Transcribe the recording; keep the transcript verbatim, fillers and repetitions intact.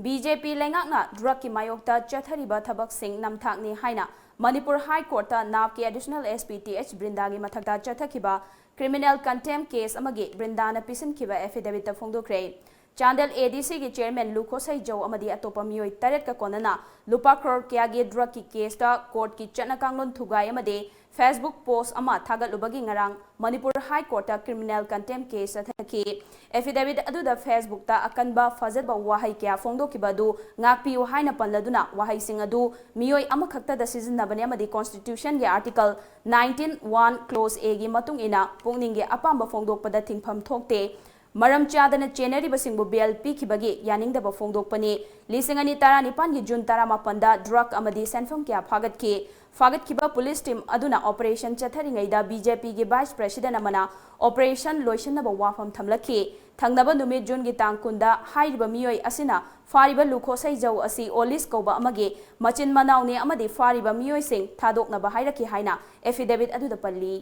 B J ꯄꯤ ꯂꯩꯉꯥꯛꯅ ꯗ꯭ꯔꯒꯀꯤ ꯃꯥꯌꯣꯛꯇ ꯆꯠꯊꯔꯤꯕ ꯊꯕꯛꯁꯤꯡ ꯅꯝꯊꯥꯛꯅꯤ ꯍꯥꯏꯅ ꯃꯅꯤꯄꯨꯔ ꯍꯥꯏ ꯀꯣꯔꯠꯇ ꯅꯥꯞꯀꯤ additional S P T H ꯕ꯭ꯔꯤꯟꯗꯥꯒꯤ ꯃꯊꯛꯇ ꯆꯠꯊꯈꯤꯕ ꯀ꯭ꯔꯤꯃꯤꯅꯦꯜ ꯀꯟꯇꯦꯝ ꯀꯦꯁ ꯑꯃꯒꯤ ꯕ꯭ꯔꯤꯟꯗꯥꯅ ꯄꯤꯁꯤꯟꯈꯤꯕ ꯑꯦꯐꯤꯗꯦꯕꯤꯠꯇ ꯐꯣꯡꯗꯣꯛꯈ꯭ꯔꯦ꯫ ꯆꯥꯟꯗꯦꯜ ꯑꯦ ꯗꯤ ꯁꯤꯒꯤ ꯆꯦꯌꯔꯃꯦꯟ ꯂꯨꯈꯣꯁꯩ ꯖꯧ ꯑꯃꯗꯤ ꯑꯇꯣꯞꯄ ꯃꯤꯑꯣꯏ ꯇꯔꯦꯠꯀ ꯀꯣꯟꯅꯅ ꯂꯨꯄꯥ ꯀ꯭ꯔꯣꯔ ꯀꯌꯥꯒꯤ ꯗ꯭ꯔꯒꯀꯤ ꯀꯦꯁꯇ ꯀꯣꯔꯠꯀꯤ ꯆꯠꯅ ꯀꯥꯡꯂꯣꯟ ꯊꯨꯒꯥꯏ ꯑꯃꯗꯤ ꯐꯦꯁꯕꯨꯛ ꯄꯣꯁ ꯑꯃ ꯊꯥꯒꯠꯂꯨꯕꯒꯤ ꯉꯔꯥꯡ Manipur high ꯀꯣꯔꯠꯇ criminal ꯀꯟꯇꯦꯝ case ꯆꯠꯊꯈꯤ꯫ Affidavit ꯑꯗꯨꯗ ꯐꯦꯁꯕꯨꯛꯇ ꯑꯀꯟꯕ ꯐꯖꯗꯕ ꯋꯥꯍꯩ ꯀꯌꯥ ꯐꯣꯡꯗꯣꯛꯈꯤꯕ ꯑꯗꯨ ꯉꯥꯛꯄꯤꯌꯨ ꯍꯥꯏꯅ ꯄꯜꯂꯗꯨꯅ ꯋꯥꯍꯩꯁꯤꯡ ꯑꯗꯨ ꯃꯤꯑꯣꯏ ꯑꯃꯈꯛꯇꯗ ꯁꯤꯖꯤꯟꯅꯕꯅꯤ ꯑꯃꯗꯤ ꯀꯣꯟꯁꯇꯤꯇ꯭ꯌꯨꯁꯟꯒꯤ ꯑꯥꯔꯇꯤꯀꯜ ꯅꯥꯏꯟꯇꯤꯟ ꯋꯥꯟ ꯀ꯭ꯂꯣꯖ ꯑꯦꯒꯤ ꯃꯇꯨꯡ ꯏꯟꯅ ꯄꯨꯛꯅꯤꯡꯒꯤ ꯑꯄꯥꯝꯕ ꯐꯣꯡꯗꯣꯛꯄꯗ ꯊꯤꯡꯐꯝ ꯊꯣꯛꯇꯦ꯫ ꯃꯔꯝ ꯆꯥꯗꯅ ꯆꯦꯟꯅꯔꯤꯕꯁꯤꯡꯕꯨ ꯕꯦꯜ ꯄꯤꯈꯤꯕꯒꯤ ꯌꯥꯅꯤꯡꯗꯕ ꯐꯣꯡꯗꯣꯛꯄꯅꯤ꯫ ꯂꯤꯁꯤꯡ ꯑꯅꯤ ꯇꯔꯥꯅꯤꯄꯥꯟꯒꯤ ꯖꯨꯟ ꯇꯔꯥꯃꯥꯄꯟꯗ ꯗ꯭ꯔꯒ ꯑꯃꯗꯤ ꯁꯦꯟꯐꯝ ꯀꯌꯥ ꯐꯥꯒꯠꯈꯤ꯫ ꯐꯥꯒꯠꯈꯤꯕ ꯄꯨꯂꯤꯁ ꯇꯤꯝ ꯑꯗꯨꯅ ꯑꯣꯄꯔꯦꯁꯟ ꯆꯠꯊꯔꯤꯉꯩꯗ ꯕꯤ ꯖꯦ ꯄꯤꯒꯤ ꯚꯥꯏꯁ ꯄ꯭ꯔꯦꯁꯤꯗꯦꯟꯠ ꯑꯃꯅ ꯑꯣꯄꯔꯦꯁꯟ ꯂꯣꯏꯁꯤꯟꯅꯕ ꯋꯥꯐꯝ ꯊꯝꯂꯛꯈꯤ꯫ ꯊꯪꯅꯕ ꯅꯨꯃꯤꯠ ꯖꯨꯟꯒꯤ ꯇꯥꯡ ꯀꯨꯟꯗ ꯍꯥꯏꯔꯤꯕ ꯃꯤꯑꯣꯏ ꯑꯁꯤꯅ ꯐꯥꯔꯤꯕ ꯂꯨꯈꯣꯁꯩ ꯖꯧ ꯑꯁꯤ ꯑꯣꯂꯤꯁ ꯀꯧꯕ ꯑꯃꯒꯤ ꯃꯆꯤꯟ ꯃꯅꯥꯎꯅꯤ ꯑꯃꯗꯤ ꯐꯥꯔꯤꯕ ꯃꯤꯑꯣꯏꯁꯤꯡ ꯊꯥꯗꯣꯛꯅꯕ ꯍꯥꯏꯔꯛꯈꯤ ꯍꯥꯏꯅ ꯑꯦꯐꯤꯗꯦꯕꯤꯠ ꯑꯗꯨꯗ ꯄꯜꯂꯤ꯫